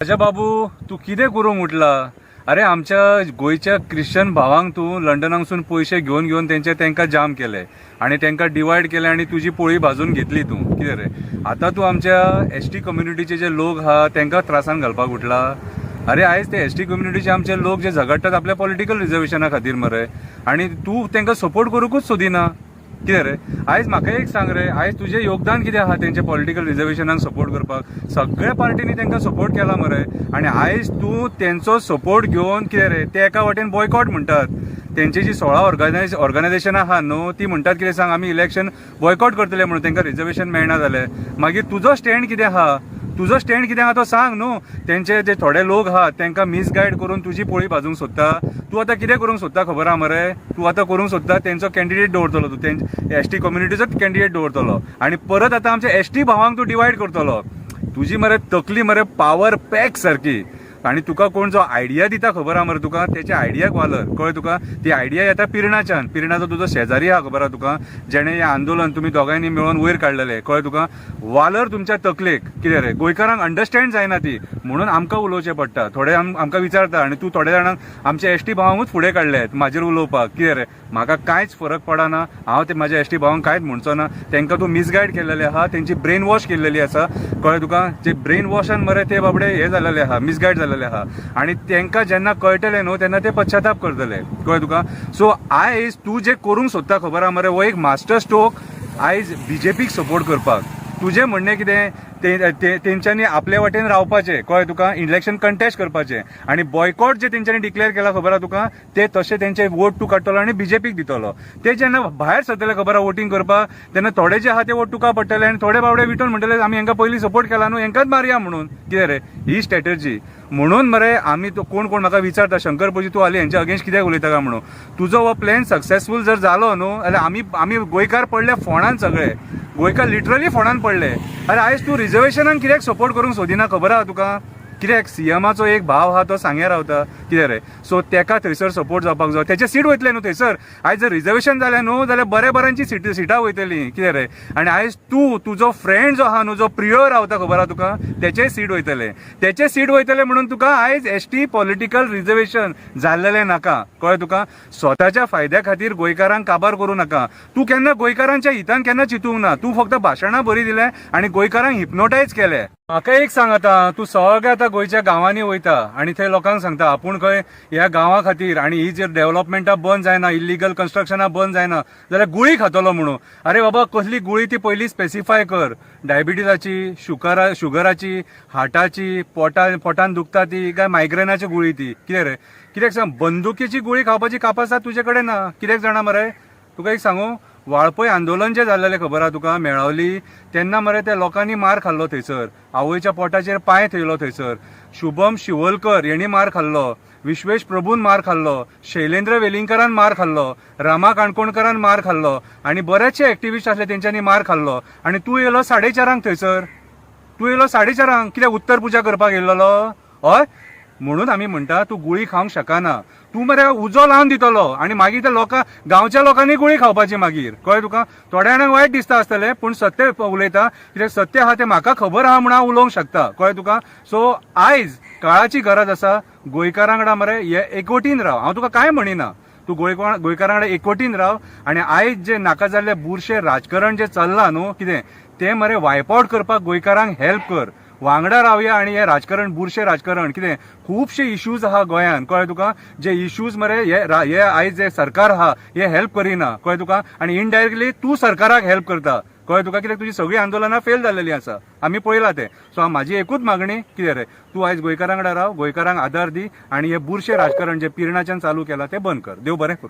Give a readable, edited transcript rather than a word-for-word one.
राजा बाबू, तूं कितें करूंक उठला? अरे, आमच्या गोंयच्या क्रिश्चन भावांक तूं लंडनाकसून पयशे घेवन घेवन तेंचे तांकां जाम केले आनी तांकां डिवायड केले आनी तुजी पोळी भाजून घेतली तूं. कितें रे, आतां तूं आमच्या एसटी कम्युनिटीचे जे लोक आहा तांकां त्रासान घालपाक उठला? अरे, आयज ते एसटी कम्युनिटीचे आमचे लोक जे झगडटात आपल्या पॉलिटिकल रिजर्वेशना खातीर मरे, आनी तूं तांकां सपोर्ट करूंकूच सोदिना. कितें रे, आयज म्हाका एक सांग रे, आयज तुजें योगदान कितें आहा तेंच्या पॉलिटिकल रिजर्वेशनाक सपोर्ट करपाक? सगळ्या पार्टींनी तांकां सपोर्ट केला मरे, आनी आयज तूं तेंचो सपोर्ट घेवन, कितें रे, ते एका वाटेन बॉयकॉट म्हणटात. तेंची जी 16 ऑर्गनायझेशनां आहा न्हू, ती म्हणटात कितें सांग, आमी इलेक्शन बॉयकॉट करतले म्हणून, तांकां रिजर्वेशन मेळना जालें. मागीर तुजो स्टँड कितें आहा? तुजो स्टँड कितें आहा तो सांग न्हू. तेंचे जे थोडे लोक आहा तांकां मिसगायड करून तुजी पोळी भाजूंक सोदता. तूं आतां कितें करूंक सोदता खबर आहा मरे? तूं आतां करूंक सोदता, तेंचो कॅन्डिडेट दवरतलो तूं, तेंचे एसटी कम्युनिटीचो कॅन्डिडेट दवरतलो आनी परत आतां आमच्या एसटी भावांक तूं डिवायड करतलो. तुजी मरे तकली मरे पावर पॅक सारकी, आनी तुका कोण जो आयडिया दिता खबर आहा मरे तुका, तेच्या आयडियाक वालर. कळ्ळें तुका? ती आयडिया येता पिरणाच्यान. पिरणाचो तुजो शेजारी आहा, खबर आहा तुका, जेणे हें आंदोलन तुमी दोगांयनी मेळोन वयर काडलेलें. कळ्ळें तुका? वालर तुमच्या तकलेक. कितें रे, गोंयकारांक अंडरस्टँड जायना ती, म्हणून आमकां उलोवचें पडटा. थोडे आमकां विचारता आनी तूं थोड्या जाणांक आमच्या एसटी भावांकूच फुडें काडले म्हाजेर उलोवपाक. कितें रे, म्हाका कांयच फरक पडना. हांव ते म्हाज्या एसटी भावांक कांयच म्हणचो ना. तांकां तूं मिसगायड केलेलें आहा, तेंची ब्रेन वॉश केल्लेली आसा. कळ्ळें तुका? जे ब्रेन वॉशान मरे ते बाबडे हे जालेले आहा, मिसगायड जालेले आहा, आनी तांकां जेन्ना कळटलें न्हू तेन्ना ते पश्चाताप करतले. कळ्ळें तुका? सो आयज तूं जें करूंक सोदता खबर आहा मरे, हो एक मास्टर स्ट्रोक आयज बीजेपीक सपोर्ट करपाक. तुजें म्हणणें कितें? तेंच्यांनी आपले वाटेन रावपाचें, कळ्ळें तुका, इलेक्शन कंटेस्ट करपाचें, आनी बॉयकॉट जे तेंच्यांनी डिक्लेअर केला खबर आहा तुका, ते तशें तेंचे वोट तूं काडटलो आनी बीजेपीक दितलो. ते जेन्ना भायर सरतले, खबर आहा, वोटींग करपाक, तेन्ना थोडे जे आहा ते वोट तुका पडटले आनी थोडे बाबडे विटून म्हणटले, आमी हांकां पयलीं सपोर्ट केला न्हू, हेंकाच मारया म्हणून. कितें रे ही स्ट्रॅटर्जी? म्हणून मरे आमी तो कोण कोण म्हाका विचारता, शंकर पोजी, तूं हाली हेंच्या अगेन्स्ट कित्याक उलयता काय म्हणून. तुजो हो प्लॅन सक्सेसफूल जर जालो न्हू जाल्यार आमी आमी गोंयकार पडले फोंडान. सगळे गोंयकार लिटरली फोंडान पडले. अरे, आयज तूं रिजर्वेशनाक कित्याक सपोर्ट करूंक सोदिना खबर आहा तुका? कित्याक सीएमाचो एक भाव आहा, तो सांग्यार रावता. कितें रे, सो तेका थंयसर सपोर्ट जावपाक जाय. तेचे सीट वयतले न्हू थंयसर. आयज जर रिजर्वेशन जालें न्हू जाल्यार बऱ्या बऱ्यांची सिटां वयतली. कितें रे, आनी आयज तूं तुजो फ्रेंड जो आहा न्हू, जो प्रियोळ रावता खबर आहा तुका, तेचे सीट वयतले. तेचे सीट वयतले म्हणून तुका आयज एसटी पॉलिटिकल रिजर्वेशन जाल्लेलें नाका. कळ्ळें तुका? स्वताच्या फायद्या खातीर गोंयकारांक काबार करूं नाका. तूं केन्ना गोंयकारांच्या हितान केन्ना चिंतूंक ना. तूं फक्त भाशणां बरी दिलें आनी गोंयकारांक हिप्नोटायज केले. म्हाका एक सांग, आतां तूं सगळे आतां गोंयच्या गांवांनी वयता आनी थंय लोकांक सांगता आपूण खंय ह्या गांवा खातीर, आनी ही जर डेव्हलपमेंटां बंद जायना, इलिगल कन्स्ट्रक्शनां बंद जायना जाल्यार गुळी खातलो म्हणून. अरे बाबा, कसली गुळी ती पयली स्पेसिफाय कर. डायबिटीजाची, शुगराची, हार्टाची, पोटान दुखता ती, काय मायग्रेनाची गुळी ती? कितें रे, कित्याक सांग, बंदुकेची गुळी खावपाची कापासाद तुजे कडेन ना. कित्याक जाणा मरे, तुका एक सांगू, वाळपय आंदोलन जें जाल्लेलें खबर आहा तुका, मेळावली, तेन्ना मरे त्या लोकांनी मार खाल्लो थंयसर. आवयच्या पोटाचेर पांय थेयलो थंयसर. शुभम शिवलकर हेणी मार खाल्लो, विश्वेश प्रभून मार खाल्लो, शैलेंद्र वेलिंगकरान मार खाल्लो, रामा काणकोणकरान मार खाल्लो, आनी बरेचशे एक्टिविस्ट आसले तेंच्यांनी मार खाल्लो. आनी तूं येयलो 4:30 थंयसर. तूं येयलो 4:30, कित्याक? उत्तर पुजा करपाक येयल्लो? हय, म्हणून आमी म्हणटा, तूं गुळी खावंक शकना. तूं मरे उजो लावन दितलो आनी मागीर त्या लोकां, गांवच्या लोकांनी गुळी खावपाची मागीर. कळ्ळें तुका? थोड्या जाणांक वायट दिसता आसतलें, पूण सत्य उलयता, कित्याक सत्य आहा तें म्हाका खबर आहा म्हणून हांव उलोवंक शकता. कळ्ळें तुका? सो आयज काळाची गरज आसा, गोंयकारां वांगडा मरे हे एकवटीन राव. हांव तुका कांय म्हणिना. तूं गोंयकारां वांगडा एकवटीन राव आनी आयज जे नाका जाल्ले बुरशें राजकारण जें चल्लां न्हू कितें तें मरे वायप आउट करपाक गोंयकारांक हेल्प कर. वांगडा रावया आनी हे राजकारण, बुरशें राजकारण, कितें खुबशे इश्यूज आहा गोंयांत, कळ्ळें तुका, जे इश्यूज मरे हे आयज जे सरकार आहा हे हेल्प करिना. कळ्ळें तुका? आनी इनडायरेक्टली तूं सरकाराक हेल्प करता. कळ्ळें तुका? कित्याक तुजी सगळीं आंदोलनां फेल जाल्लेलीं आसा, आमी पळयलां तें. सो म्हाजी एकूच मागणी, कितें रे, तूं आयज गोंयकारां वांगडा राव, गोंयकारांक आदार दी आनी हे बुरशें राजकारण जे पिरणाच्यान चालू केलां तें बंद कर. देव बरें करूं.